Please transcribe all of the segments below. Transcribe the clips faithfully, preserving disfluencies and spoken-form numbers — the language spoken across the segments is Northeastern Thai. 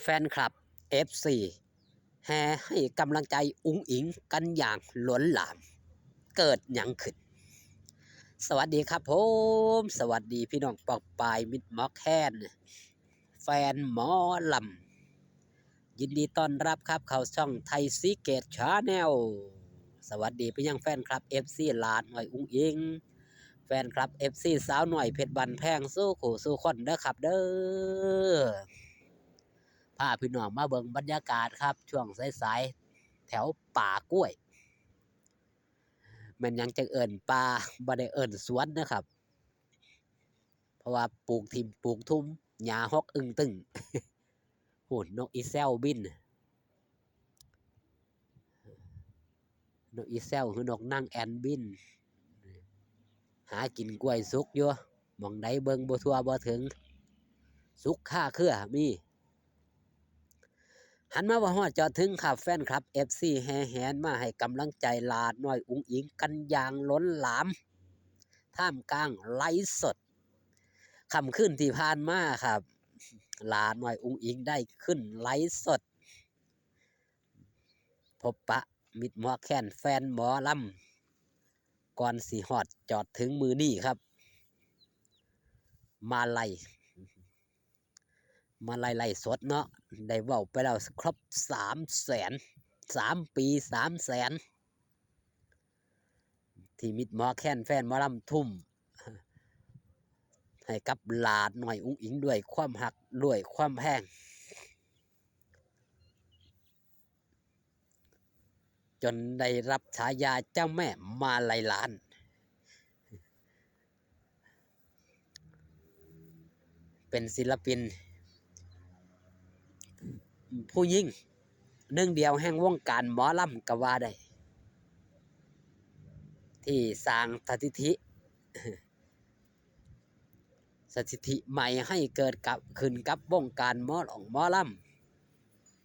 แฟนคลับ เอฟซี แห่ให้กำลังใจอุ๋งอิ๋งกันอย่างล้นหลาม เกิดหยังขึ้น สวัสดีครับผม สวัสดีพี่น้องปองปาย มิตรหมอแคน แฟนหมอลำ ยินดีต้อนรับครับ เข้าช่องไทยซีเกตชาแนล สวัสดีไปยังแฟนคลับ เอฟซี หลาน้อยอุ๋งอิ๋ง แฟนคลับ เอฟซี สาวน้อยเพชรบ้านแพง สู่คู่สู่คนเด้อครับเด้อ พาพี่น้องมาเบิ่งบรรยากาศครับ ช่วงสายๆ แถวป่ากล้วย แม่นหยังจั่งเอิ้นป่า บ่ได้เอิ้นสวนนะครับ เพราะว่าปลูกถิ่มปลูกทุ่ม หญ้าฮกอึ่งตึง พู้นนกอีแซวบิน นกอีแซวคือนกนางแอ่นบิน หากินกล้วยสุกอยู่ หม่องใดเบิ่งบ่ทั่วบ่ถึง สุกคาเครือมี หันมาว่าฮอดจอดถึงครับ แฟนคลับ เอฟซี แห่แหนมาให้กำลังใจหลาน้อยอุ๋งอิ๋งกันอย่างล้นหลาม ท่ามกลางไลฟ์สด ค่ำคืนที่ผ่านมาครับ หลาน้อยอุ๋งอิ๋งได้ขึ้นไลฟ์สด พบปะมิตรหมอแคน แฟนหมอลำ ก่อนสิฮอดจอดถึงมื้อนี้ครับ มาลัย มาลัยไลฟ์สดเนาะ ได้เว้าไปแล้วครบสามแสน สามปีสามแสน ที่มิตรหมอแคน แฟนหมอลำทุ่ม ให้กับหลาน้อยอุ๋งอิ๋งด้วยความฮัก ด้วยความแพง จนได้รับฉายาเจ้าแม่มาลัยล้าน เป็นศิลปิน ผู้หญิงหนึ่งเดียวแห่งวงการหมอลำก็ว่าได้ ที่สร้างสถิติ สถิติใหม่ให้เกิดกับ ขึ้นกับวงการหมอลำ หมอล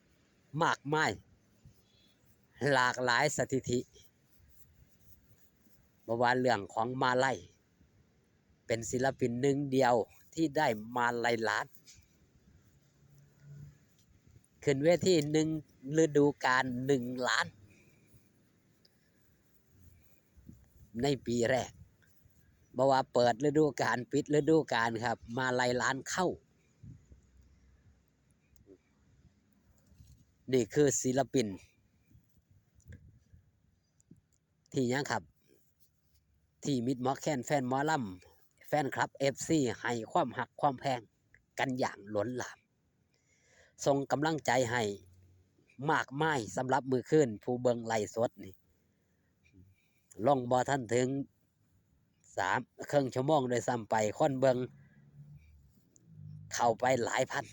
ำ มากมาย หลากหลายสถิติ บ่ว่าเรื่องของมาลัย เป็นศิลปินหนึ่งเดียวที่ได้มาลัยล้าน ขึ้นเวทีหนึ่งฤดูกาลหนึ่งล้าน ในปีแรก บ่ว่าเปิดฤดูกาล ปิดฤดูกาลครับ มาลัยล้านเข้า นี่คือศิลปิน ที่หยังครับ ที่มิตรหมอแคน แฟนหมอลำ แฟนคลับ เอฟซี ให้ความฮักความแพงกันอย่างล้นหลาม ส่งกำลังใจให้มากมายสำหรับมื้อคืน ผู้เบิ่งไลฟ์สดนี่ ลงบ่ทันถึงสาม ครึ่งชั่วโมงด้วยซ้ำไป คนเบิ่งเข้าไปหลายพัน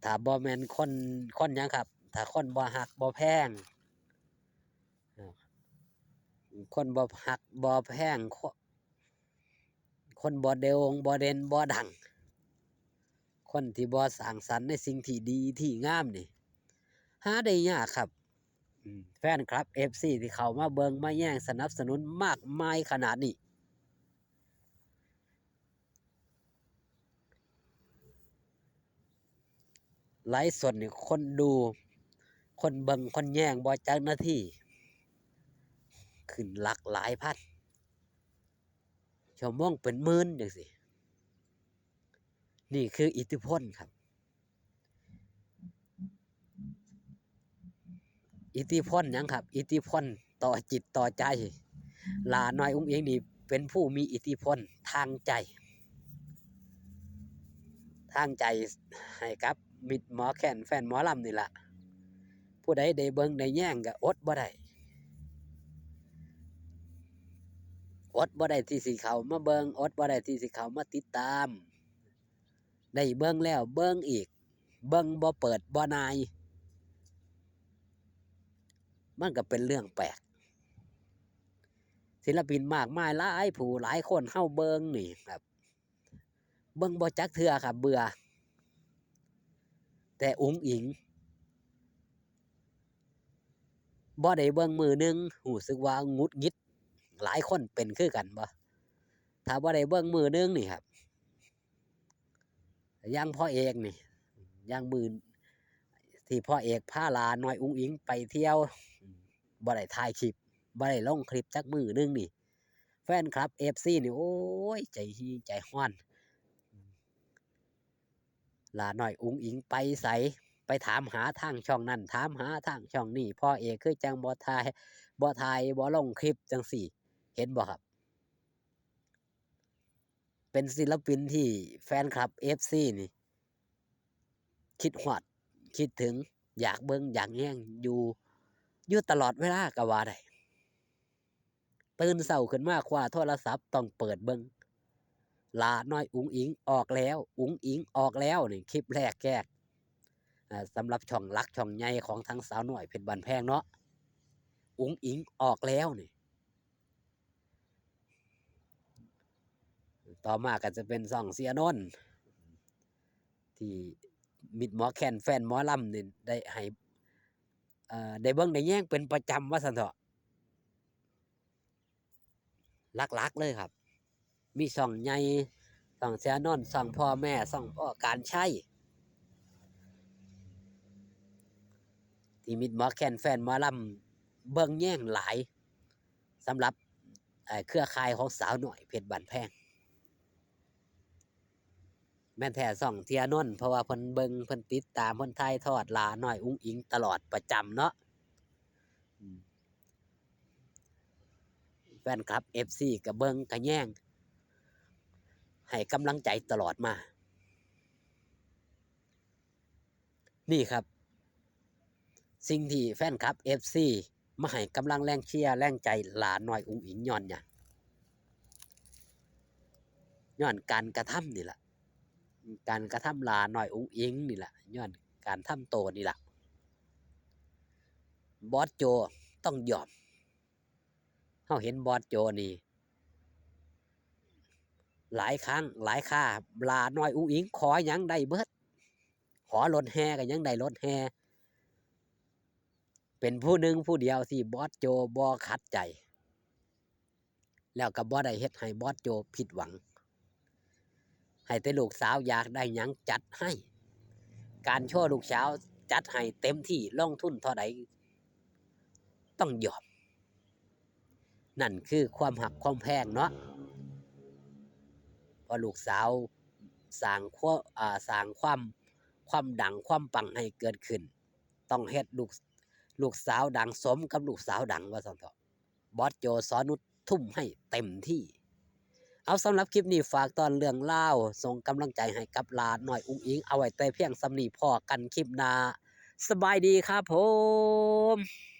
ถ้าบ่แม่นคน คนหยังครับ ถ้าคนบ่ฮักบ่แพง คนบ่ฮักบ่แพง คน คนบ่โด่งบ่เด่นบ่ดัง คนที่บ่สร้างสรรค์ในสิ่งที่ดีที่งามนี่ หาได้ยากครับ อืม แฟนคลับ เอฟซี ที่เข้ามาเบิ่งมาแยงสนับสนุนมากมายขนาดนี้ ไลฟ์สดนี่คนดู คนเบิ่ง คนแยงบ่จักนาที ขึ้นหลักหลายพัน ชั่วโมงเป็นหมื่นจังซี้ นี่คืออิทธิพลครับ อิทธิพลหยังครับ อิทธิพลต่อจิตต่อใจ หลาน้อยอุ๋งอิ๋งนี่เป็นผู้มีอิทธิพลทางใจ ทางใจให้กับมิตรหมอแคน แฟนหมอลำนี่ล่ะ ผู้ใดได้เบิ่งได้แยงก็อดบ่ได้ อดบ่ได้ที่สิเข้ามาเบิ่ง อดบ่ได้ที่สิเข้ามาติดตาม ได้เบิ่งแล้วเบิ่งอีก เบิ่งบ่เปิดบ่นาย มันก็เป็นเรื่องแปลก ศิลปินมากมายหลายผู้หลายคนเฮาเบิ่งนี่ครับ เบิ่งบ่จักเทื่อครับ เบื่อ แต่อุ๋งอิ๋ง บ่ได้เบิ่งมื้อหนึ่ง รู้สึกว่าหงุดหงิด หลายคนเป็นคือกันบ่ ถ้าบ่ได้เบิ่งมื้อหนึ่งนี่ครับ อย่างพ่อเอกนี่ อย่างมื้อที่พ่อเอกพาหลาน้อยอุ๋งอิ๋งไปเที่ยว บ่ได้ถ่ายคลิป บ่ได้ลงคลิปจักมื้อหนึ่งนี่ แฟนคลับ เอฟซี นี่ โอ้ย ใจฮีใจฮ้อน หลาน้อยอุ๋งอิ๋งไปไส ไปถามหาทางช่องนั่น ถามหาทางช่องนี่ พ่อเอกคือจั่งบ่ถ่าย บ่ถ่าย บ่ลงคลิปจั่งซี้ เห็นบ่ครับ เป็นศิลปินที่แฟนคลับ เอฟซี นี่ คิดฮอด คิดถึง อยากเบิ่ง อยากแยงอยู่ อยู่ตลอดเวลาก็ว่าได้ ตื่นเช้าขึ้นมาคว้าโทรศัพท์ต้องเปิดเบิ่ง หลาน้อยอุ๋งอิ๋งออกแล้ว อุ๋งอิ๋งออกแล้วนี่ คลิปแรกแกก อ่า สำหรับช่องหลักช่องใหญ่ของทางสาวน้อยเพชรบ้านแพงเนาะ อุ๋งอิ๋งออกแล้วนี่ ต่อมาก็จะเป็นช่องเสียนนท์ ที่มิตรหมอแคนแฟนหมอลำนี่ได้ให้ เอ่อ ได้เบิ่งได้แยงเป็นประจำว่าซั่นเถาะ หลักๆเลยครับ มีช่องใหญ่ ช่องเสียนนท์ ช่องพ่อแม่ ช่องพ่อการชัย ที่มิตรหมอแคนแฟนหมอลำเบิ่งแยงหลาย สำหรับ เอ่อ เครือข่ายของสาวน้อยเพชรบ้านแพง แม่นแท้ช่องเสียนนท์ เพราะว่าเพิ่นเบิ่ง เพิ่นติดตาม เพิ่นถ่ายทอดหลาน้อยอุ๋งอิ๋งตลอดประจำเนาะ อืม แฟนคลับ เอฟซี ก็เบิ่งก็แยง ให้กำลังใจตลอดมา นี่ครับ สิ่งที่แฟนคลับ เอฟซี มาให้กำลังแรงเชียร์แรงใจหลาน้อยอุ๋งอิ๋งย้อนหยัง ย้อนการกระทำนี่ล่ะ การกระทำหลาน้อยอุ๋งอิ๋งนี่ล่ะ ย้อนการทำโตนี่ล่ะ บอสโจต้องยอม เฮาเห็นบอสโจนี่ หลายครั้งหลายครา หลาน้อยอุ๋งอิ๋งขอหยังได้เบิด ขอรถแห่ก็ยังได้รถแห่ เป็นผู้หนึ่งผู้เดียวที่บอสโจบ่ขัดใจ แล้วก็บ่ได้เฮ็ดให้บอสโจผิดหวัง ให้แต่ลูกสาวอยากได้หยังจัดให้ การโชว์ลูกสาวจัดให้เต็มที่ ลงทุนเท่าใดต้องยอม นั่นคือความฮักความแพงเนาะ เพราะลูกสาวสร้างความ อ่า สร้างความ ความดังความปังให้เกิดขึ้น ต้องเฮ็ดลูก ลูกสาวดังสมกับลูกสาวดังว่าซั่นเถาะ บอสโจสอนุชทุ่มให้เต็มที่ เอา สำหรับคลิปนี้ฝากตอนเรื่องราว ส่งกำลังใจให้กับหลาน้อยอุ๋งอิ๋ง เอาไว้แต่เพียงส่ำนี้ พ้อกันคลิปหน้า สบายดีครับผม